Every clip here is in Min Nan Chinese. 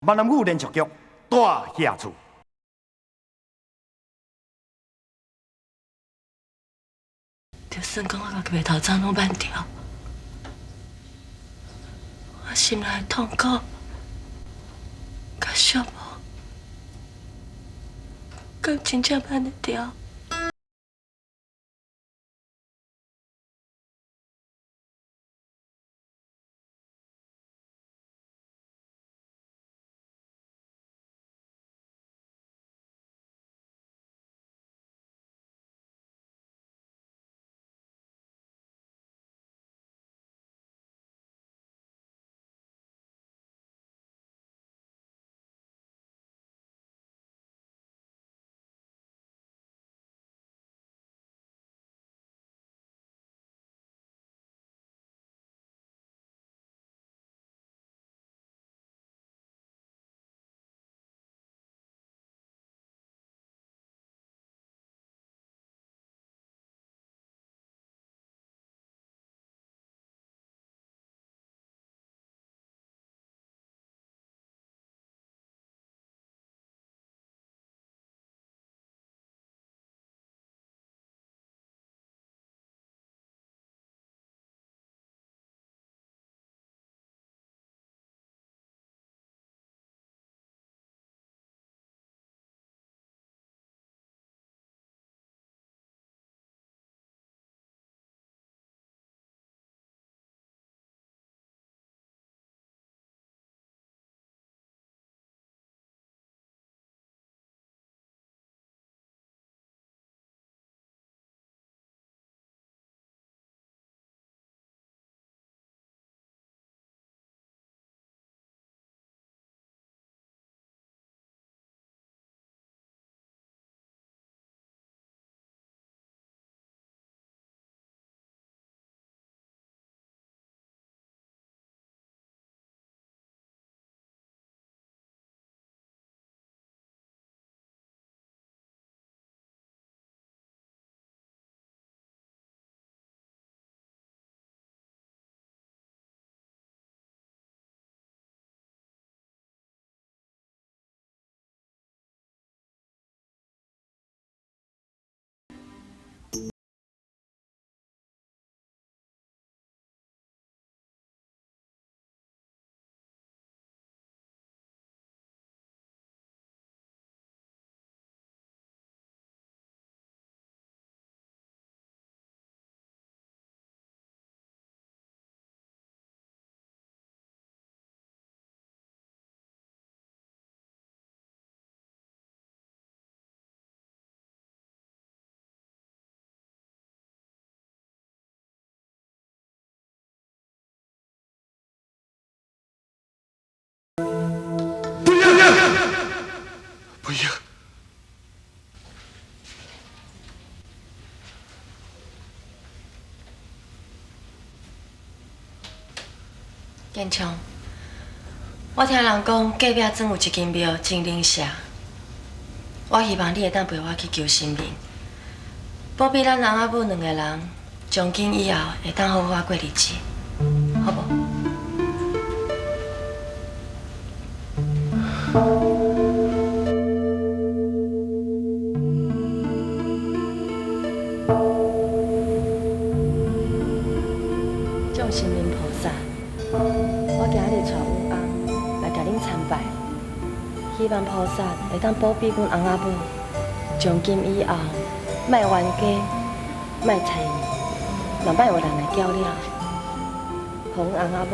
闽南语连续剧《大侠厝》。就算讲我家己头鬃拢挽掉，我心内的痛苦、佮寂寞，敢真正挽得掉？不要！不要！建昌，我听人讲隔壁庄有一间庙真灵社，我希望你会当陪我去求神明，保庇咱翁仔某两个人，从今以后会当好好过日子，好无？众神明菩萨，我今日带阮翁来共恁参拜，希望菩萨会当保庇阮翁仔某，从今以后莫冤家，莫猜疑，嘛莫有人来搅扰，予阮翁仔某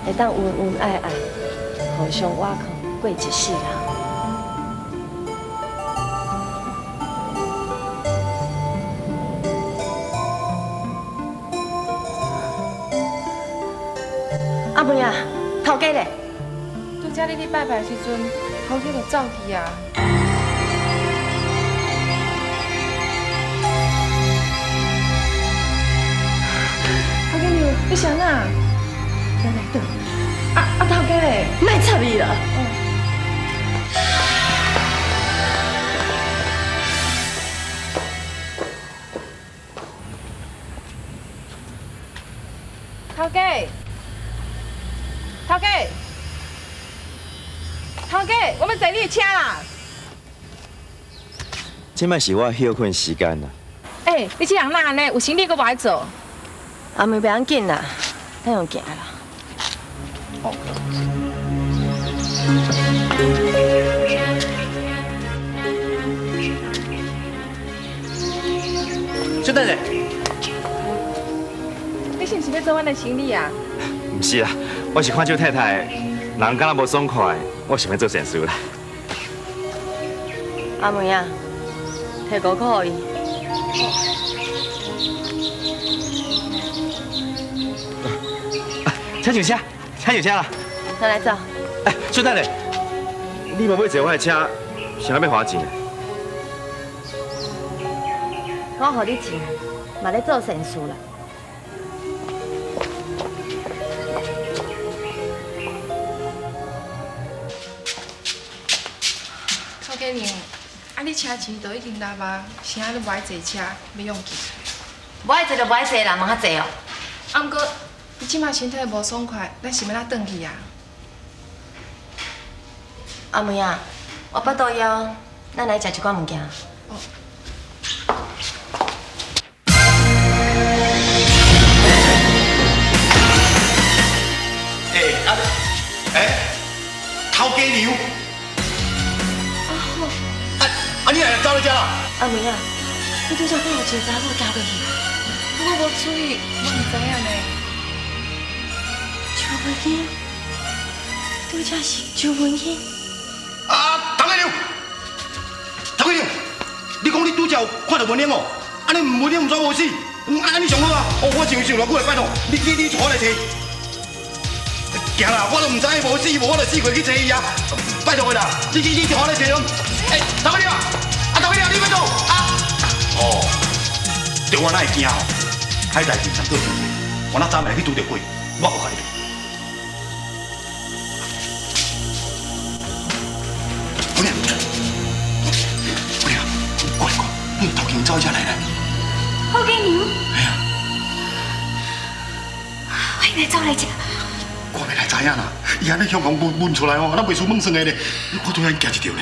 会当恩恩爱爱，互相倚靠过一世人。阿妹啊，头家咧？拄才你去拜拜的时阵，头家就走去啊。头家娘，你是按怎？咱来转。啊啊，头家咧？莫插伊啦！头家，头家，頭家，我欲坐你的車啦。這擺是我歇睏時間啦。欸，你這人哪按呢？有生理閣無愛做？阿妹袂要緊啦，咱用行啦。哦。小等下。你是毋是欲做阮的生理啊？毋是啦，我是看周太太人敢若無爽快，我想欲做善事啦。阿妹啊，提5箍予伊。請上車，請上車啦！咱來走。哎，小等下，你無欲坐我的車，是按欲花錢？我予你錢，嘛咧做善事啦。頭家娘，啊你車錢都已經拿啊，啥你無愛坐車，欲用去？無愛坐就無愛坐啦，問較濟哦。啊，毋過你這馬身體無爽快，咱是欲按怎轉去啊？阿妹啊，我腹肚枵，咱來食一寡物件。哦。欸啊，欸，頭家娘。阿虎。啊啊！你來走來遮啦？阿妹啊，你拄才看有一個查某行過去？我無注意，我毋知影呢。周文英，拄才是周文英。啊，頭家娘，頭家娘，你講你拄才有看著文英哦？按呢文英毋怎無死？按呢上好啊！哦，我想想偌久來拜託，你帶我來揣。行啦，我都毋知伊無死，無我就死過去揣伊啊！拜託的啦，你帶我來揣伊。欸，頭家娘，啊頭家娘，你欲佗？啊？哦，對我哪會驚哦？歹代志毋通做傷濟，我若早暝去拄著鬼，我閣共你。姑娘，姑娘，過來過，你頭前走遮來來。好家娘。哎呀，我應該走來遮。我欲來知影啦，伊按呢向講問問出來哦，咱袂輸問算的呢，我拄仔驚一著呢。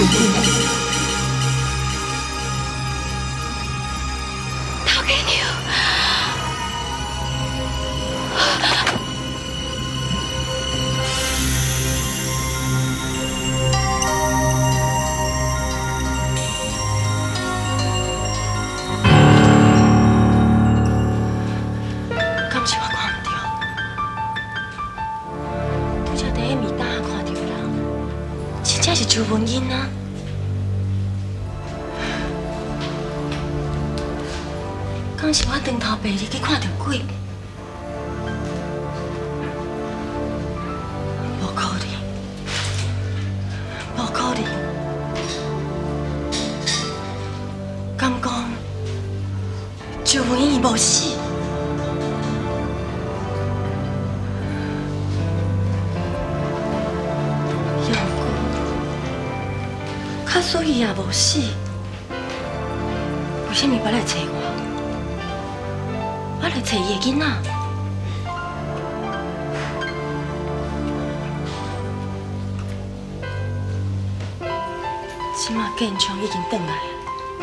文英。头家娘，敢是我看毋著？拄才佇彼暝担仔看著的人，真正是周文英啊！敢是我當頭白日去看著鬼？無可能，無可能！敢講周文英伊無死？抑毋過，假使伊也無死，為啥物捌來揣我？捌來揣伊的囡仔？這馬建昌已經轉來啊，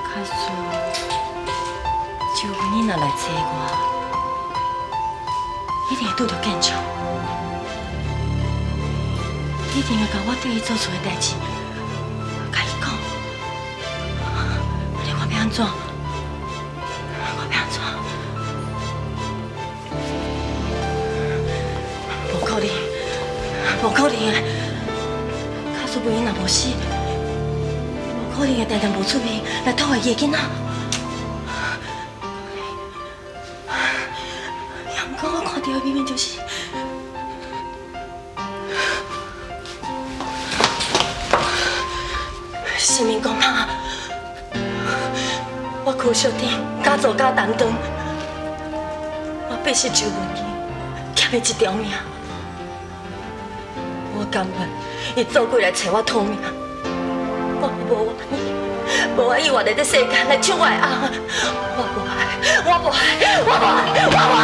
假使周文英若來揣我，一定會拄著建昌。一定會共我對伊做出的代誌，共伊講。按呢我欲按怎？我欲按怎？無可能，無可能的！假使文英若無死，無可能會定定無出面來討回伊的囡仔。抑毋過我看著的明明就是……神明公媽，我柯小天敢做敢擔當，我必須周文英，欠伊一條命。我甘願伊做鬼來揣我討命，我無願意，無願意活佇這世間來搶我的翁。我無愛，我無愛，我無愛，我無愛。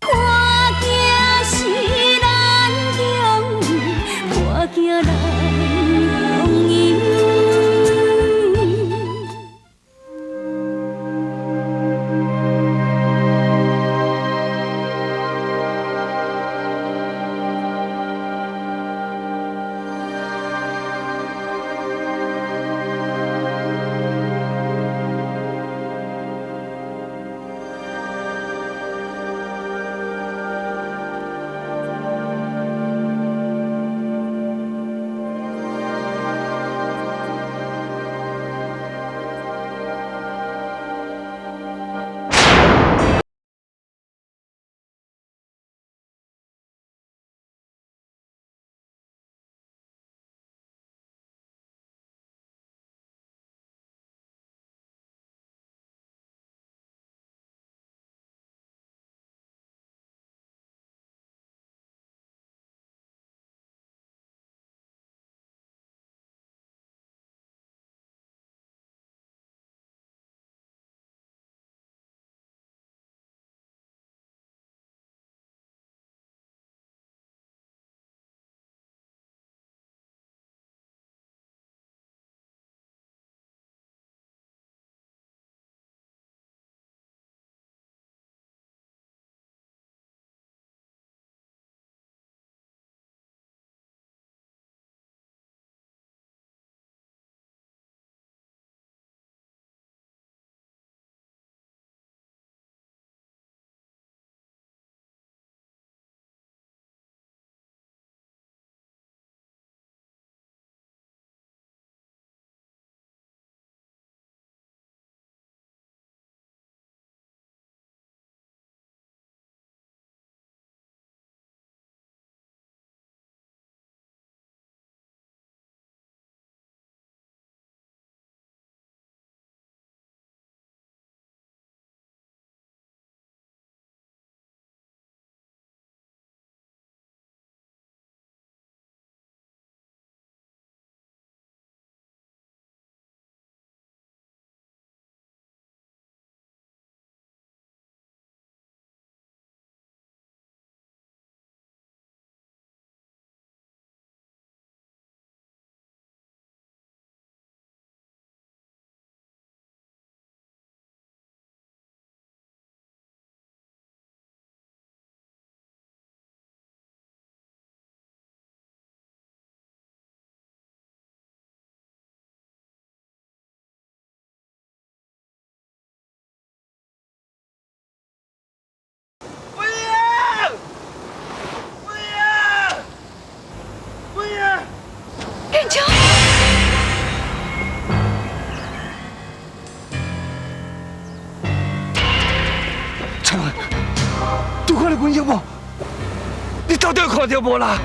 看鏡是難中，破鏡難逢迎。看到文英無？你到底有看到無啦？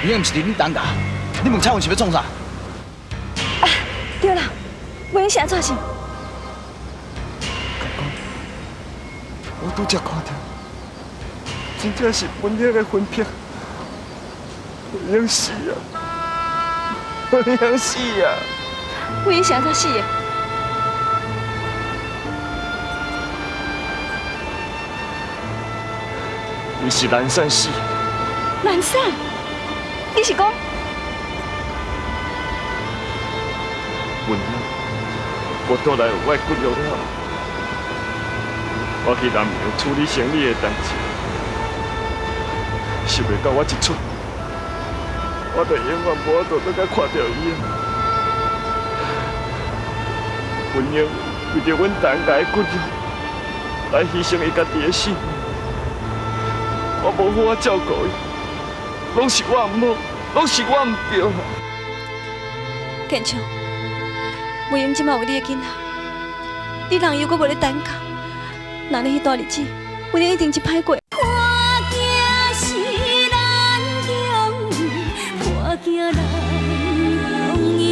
文英毋是佇恁擔家，你問彩雲是欲創啥？啊，對啦，文英是按怎想？剛剛我拄才看到，真正是文英的魂魄，文英死啊！文英死啊！文英是按怎死的？伊是難產死。難產？你是講？文英，我倒來有我的骨肉了，我去南洋處理生理的代誌，想袂到我一出，我就永遠無法度閣看著伊啊！文英為著阮陳家的骨肉，來犧牲伊家己的性命，我無好好照顧伊，攏是我毋好，攏是我毋對。建昌，文英這馬有你的囡仔，你人又閣無咧擔家，若呢彼段日子，文英一定真歹過。破鏡是難中，破鏡難逢迎。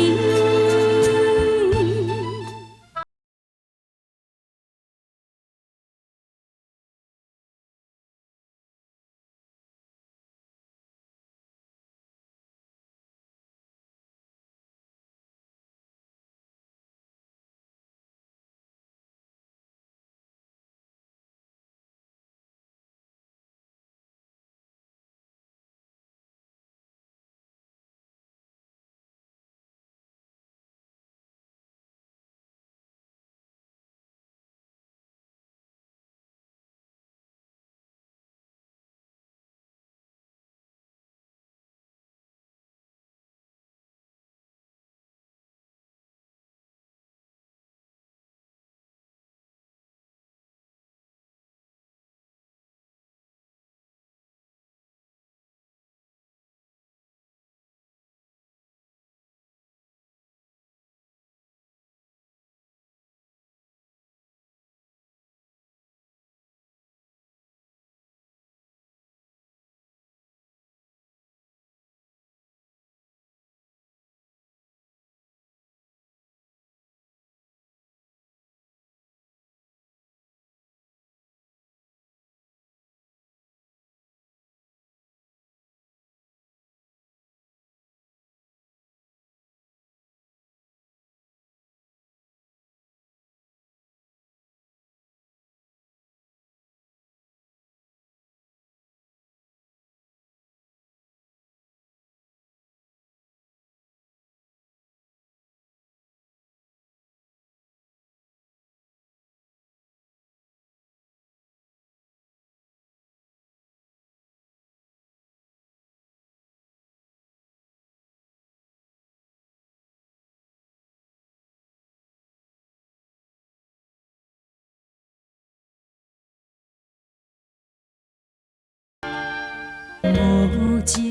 無情。